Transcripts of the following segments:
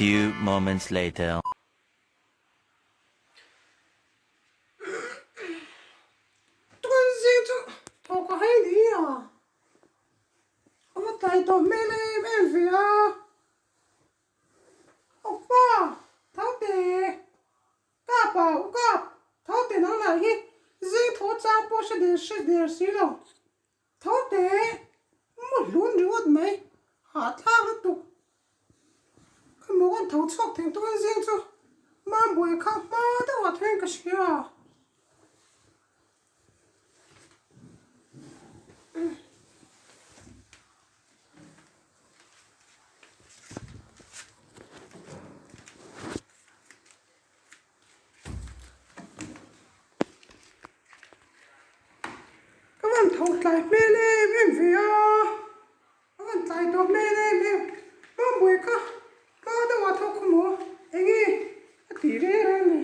few moments later. Tun zing chu thawk a hai ni a, a va tlai tawh hmel em em ve a. Awpa, tho teh, kap a, u kap, tho teh nang lah hi zing tho chang pawh hre der hre der si lo. Tho teh, mu hlun ringawt mai, hahthlak lutuk. Ka maw kan tho chhuak thei tun zing chu Mambuai kha hma deuhah thawin ka hria. Ka van tho tlai hmel em em ve a, ka van tlai tawh hmel em em, Mambuai kha hma deuhah tho khaw maw enge a ti reng reng ni,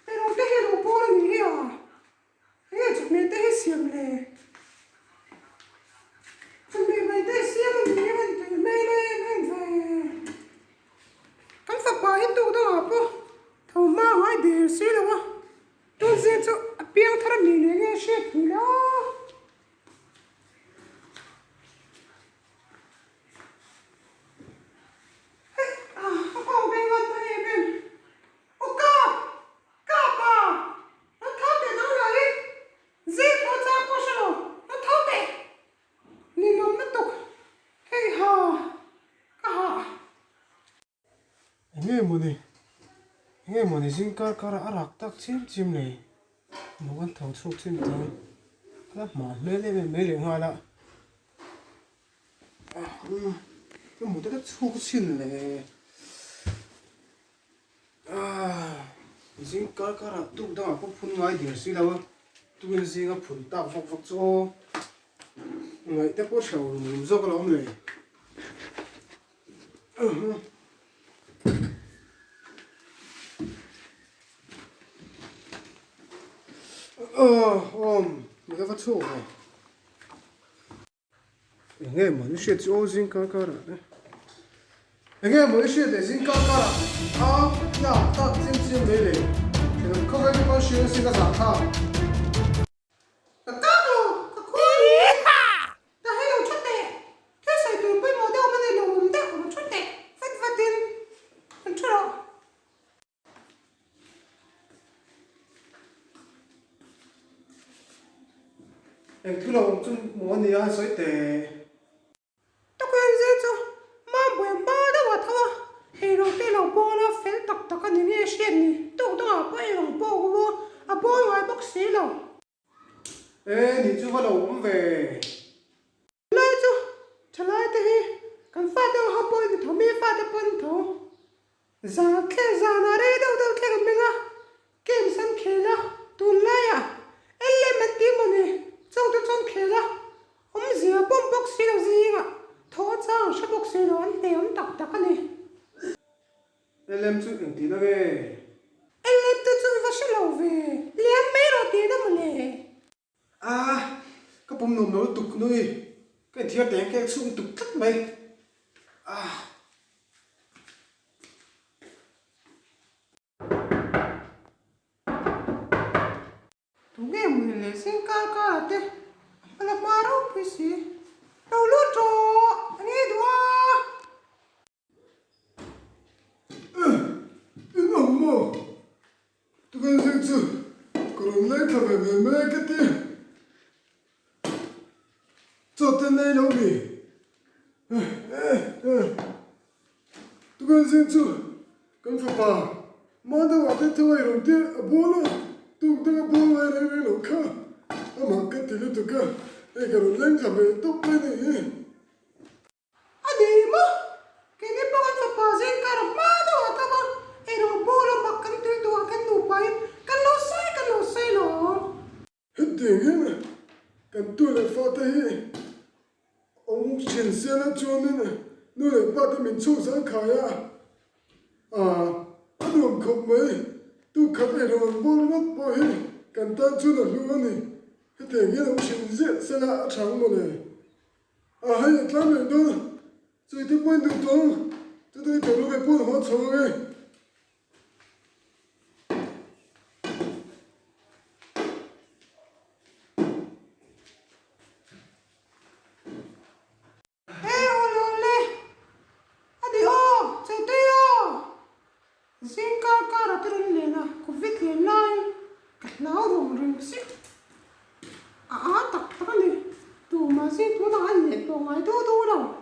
erawh te hi a lo bawr a ni hi a. Enge chawhmeh te hi siam le? Chawhmeh mai te siam a ni em tih hmel em em ve. Kan fapa hi tuk dangah pawh tho hma ngai der si lo a, tun zing chu a piang thar a ni leh nge hriat thei lo. Hei a kawng veng a ta em em. Aw kap! Kap a! Rawn tho teh nang lah hi! Zing tho chang pawh hre lo, rawn tho teh! Ninawm lutuk! Hei ha! Ka hah! Enge mawni? Enge mawni zing kar kar a rak tak chim chim le? Maw kan tho chhuak chin tawh a la hma hmel em em mai leh nghal a. Ka mut a chhuak chin le. Zing kar karah tuk dangah pawh phun ngai der si lo a, tukin zinga phun tak vak vak chu aw ngaih te pawh hreuh rum rum zawk alawm le. Awm mi ka va chhuak ve. Enge maw ni hriat chu aw zing kar kar ah te. Enge maw ni hriat leh zing kar kar ah a tlak tak chiam chiam mai le. Thenawm khawvel te pawn hriat nasa ka zah tha. Ka kak lo, ka khawi i. Ta hei lo thu teh. Thil sawi tur pawimawh deuh awm a ni lo, awm deuh awm thu teh. Vat vatin an thu rawh. Eng thu lo awm chu maw a nia sawi teh. Tukin zir chu Mambuai hma deuh a tho a, eirawng te lo bawl a fel tak tak a ni nge hriat ni, tuk dangah pawh eirawng pawh a awm a, a bawl ngai bawk si lo. E nih chu va lo awm ve. Lai chu thalai te hi kan fate ang ho pawhin tho mi fate pawn tho zan thleng zanah rei deuh deuh thleng an meng a games an khel a tunlaiah LM an tih mawni chung te chuan khel a awmzia pawm bawk si lo zingah thaw a chang hre bawk si lo an hne awm tak tak a ni. LM chu engtin ange? LM te chu i va hre lo ve, liam mai rawh tihna mawle. A, ka pum nuam lo lutuk nui, ka inthiar teh ang kek chhung tuk tlat mai. A. Tunge mui leh zing kar kar ah te a hma la hma ropui si. Lo lut rawh, a nge duh a. In awm maw? Tukin zing chu ka rawn leng thla ve ve mai ka ti. Chaw te nei lo mi? Tukin zing chu kan fapa mah deuhah te thil ei rawn tir a bawl a, tuk danga bawl ngai reng reng lo kha amah ka ti lutuk a, hei ka rawn leng thla ve tawp mai a nih hi. A ni maw? Keini pawh kan fapa zing kar a hma deuh ah tam a, eirawng bawk lo mak kan tui duh ah kan nupa in kan lo sawi kan lo sawi lo. Hetiang hian kan tu leh fa te hi awm thin sial a chuanin nu leh pa te min chhuk zan khai a, ah a nuam khawp mai. Tukhat eirawng an bawl ringawt pawh hi kan tan chuan a hlu a ni. Hetiang hian awm thin ziah sela a tha ang mawle. A hei a tlam leh dawn a, chuite pawhin duh tawng. Chutah i tawlh ve pawn haw chho ang e. E aw lo le, a ni aw, Chaitei aw! Zing kar kar a te rawn len a, Covid len laiin ka hlau rung reng si. A a tak tak a ni, tumah zing tunah an leh tawh ngai duh duh lo.